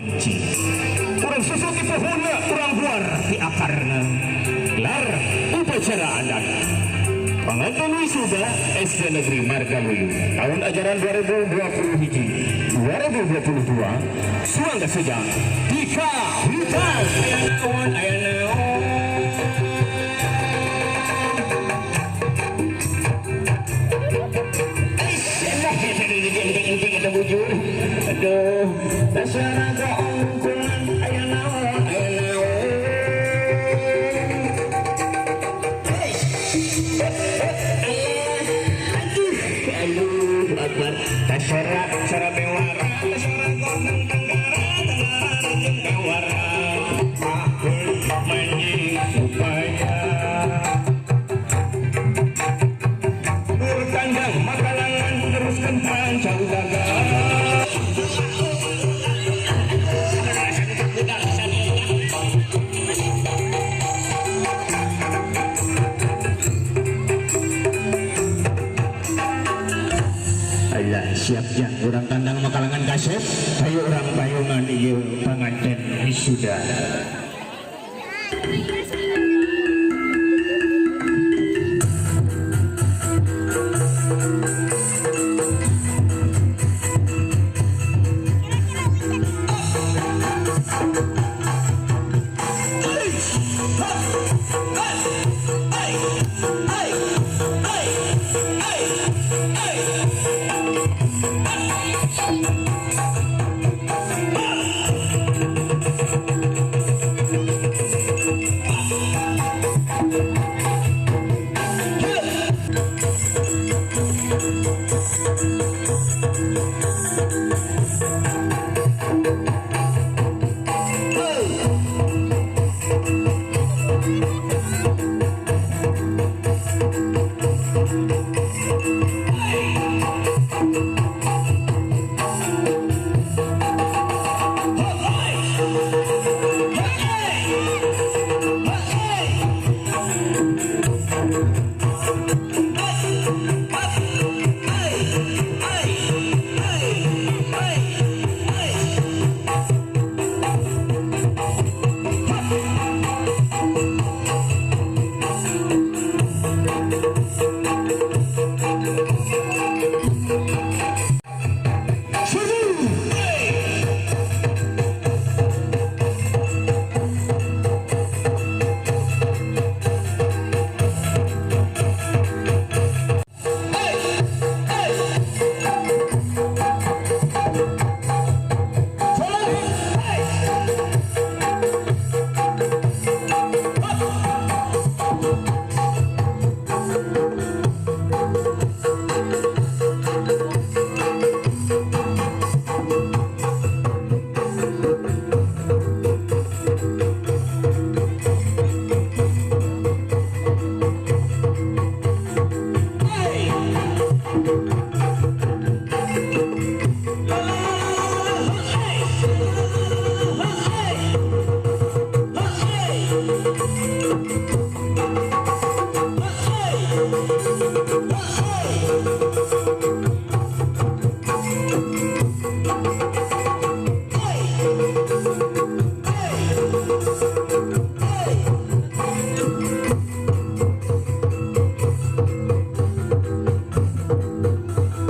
benci. Urang susu ti puhuna, urang buar ti akarna. Gelar upacara adat Pengantin wisuda SD Negeri Margaluyu tahun ajaran 2020 hiji 2022 Suangga Sejang Dika Hutan. Aya naon, aya naon? Bujur, aduh, dasar ongkungan. Aya naon, aya naon? Aduh, aduh, akbar. Tasora sora bewara, tasora gonang tenggara, tenggara jeung bewara. Mahul manjing upaya. Nur tandang makalangan teruskan pancang dagang. Alah, siap ya, urang tandang makalangan kasep, ayo urang payungan ieu panganten wisuda.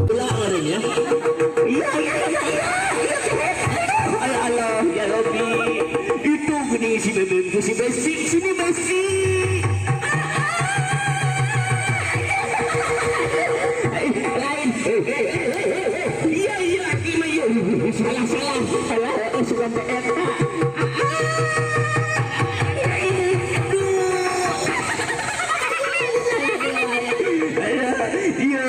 Ulah ya. Iya, iya, iya, iya. Allah, Allah, ya Robi. Itu gini si bebek, si besi, sini besi. Lain. Iya, iya, iya, iya. Salah, salah, salah. Suka eta. Iya,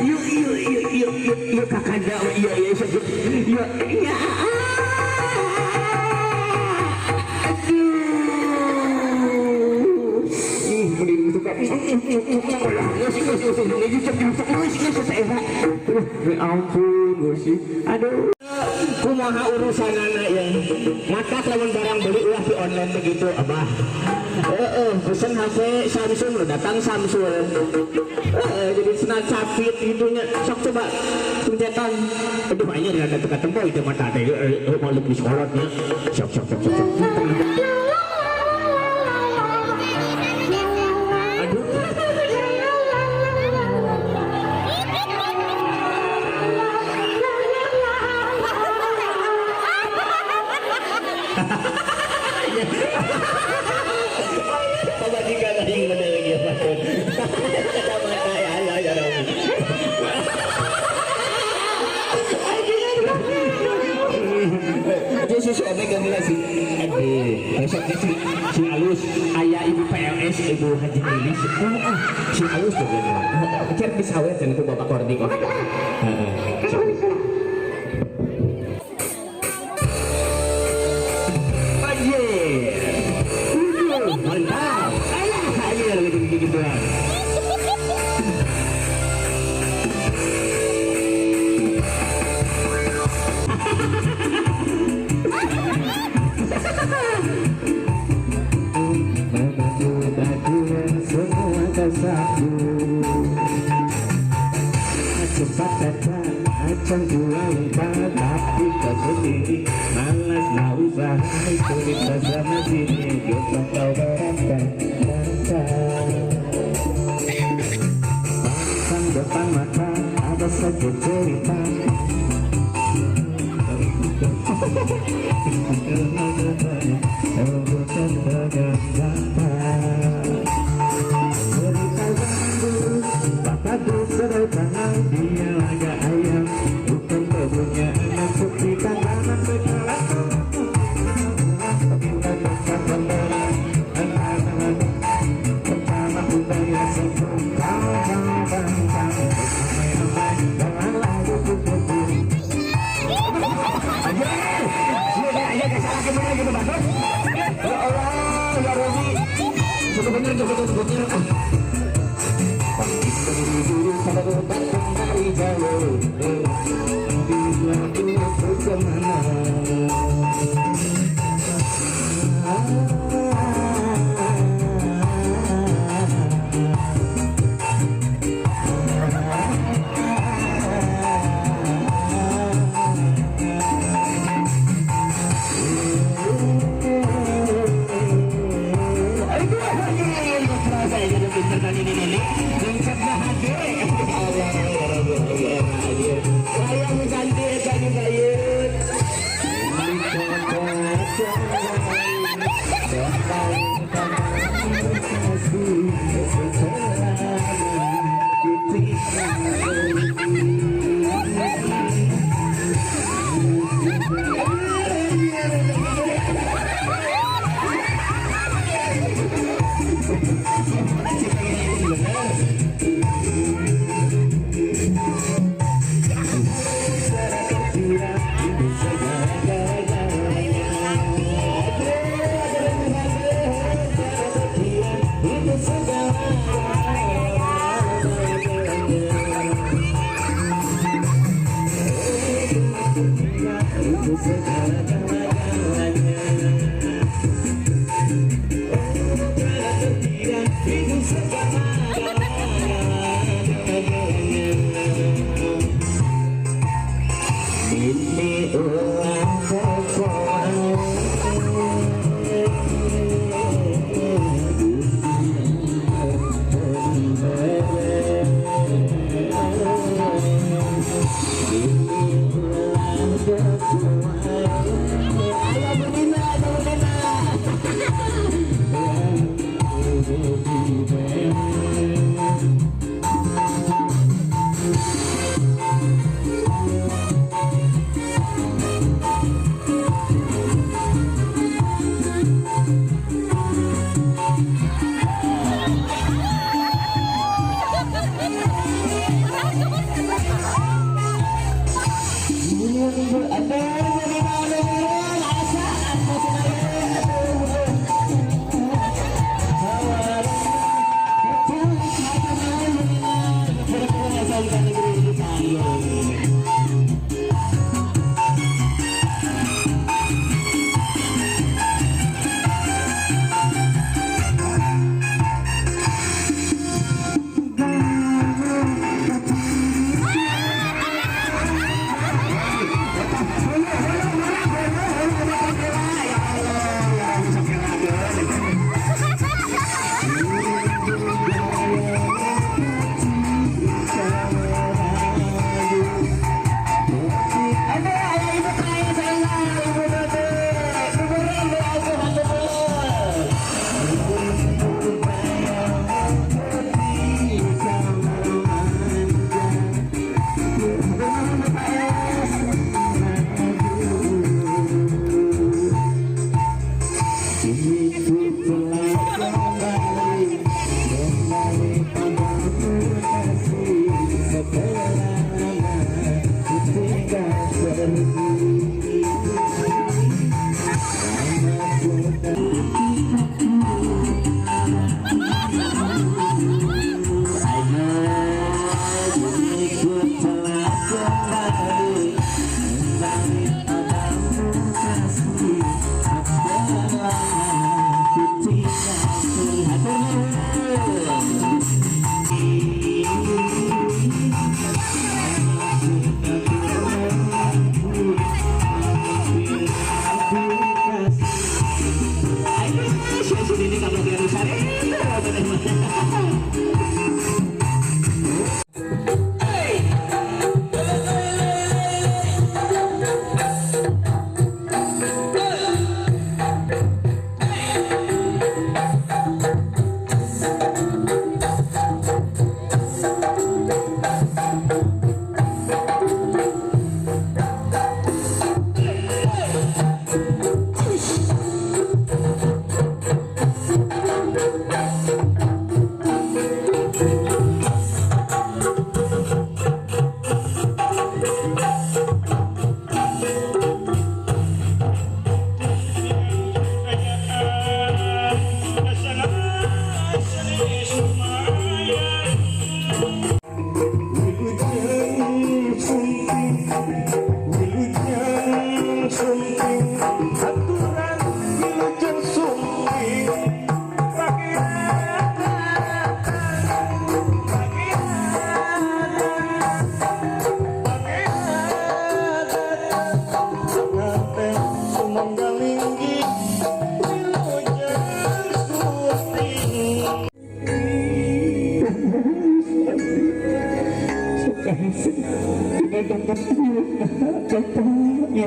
yuk, yuk, yuk, yuk, yuk, yuk, kakanda, iya, iya, iya, iya, aduh, ih, mending suka, ya ampun, aduh, kumaha. Kumaha urusanana ya. Matak lamun barang beli ulah di online begitu abah. Heeh, pesen HP Samsung lo datang Samsung. Heeh, jadi senat sakit gitunya. Sok coba pencetan. Aduh, aja ada teka tempo itu mata teh mau lebih sekolotnya. Sok sok sok sok. Aduh. Pamajikan aing bener lagi ya Pak. Kacamata ya Allah ya Rabbi. Jadi susu omega gila sih. Aduh, besoknya si alus ayah ibu PLS ibu Haji Lilis. Si alus tuh gini. Cer bisa we cenah ku Bapak Kordik. Heeh. Mantap. Alah, aja lagi begituan. Semua tersapu. Cepat datang, acan dua lompat, tapi kau sendiri malas mau usaha itu kita sama sini, kita kau berangkat, pasang depan mata ada saja cerita. Dia laga ayam, bukan kebunnya anak putih tanaman berkalah.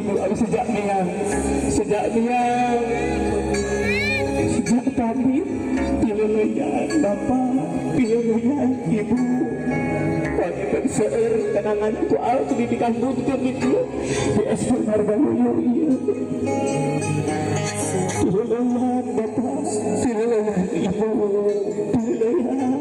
Ibu abi sejak miang sejak tadi pileleyan bapak, pileleyan ibu. Panginten seueur kenangan ku al pendidikan nuntun itu di SD Margaluyu ieu. Pileleyan bapak, pileleyan ibu, pileleyan.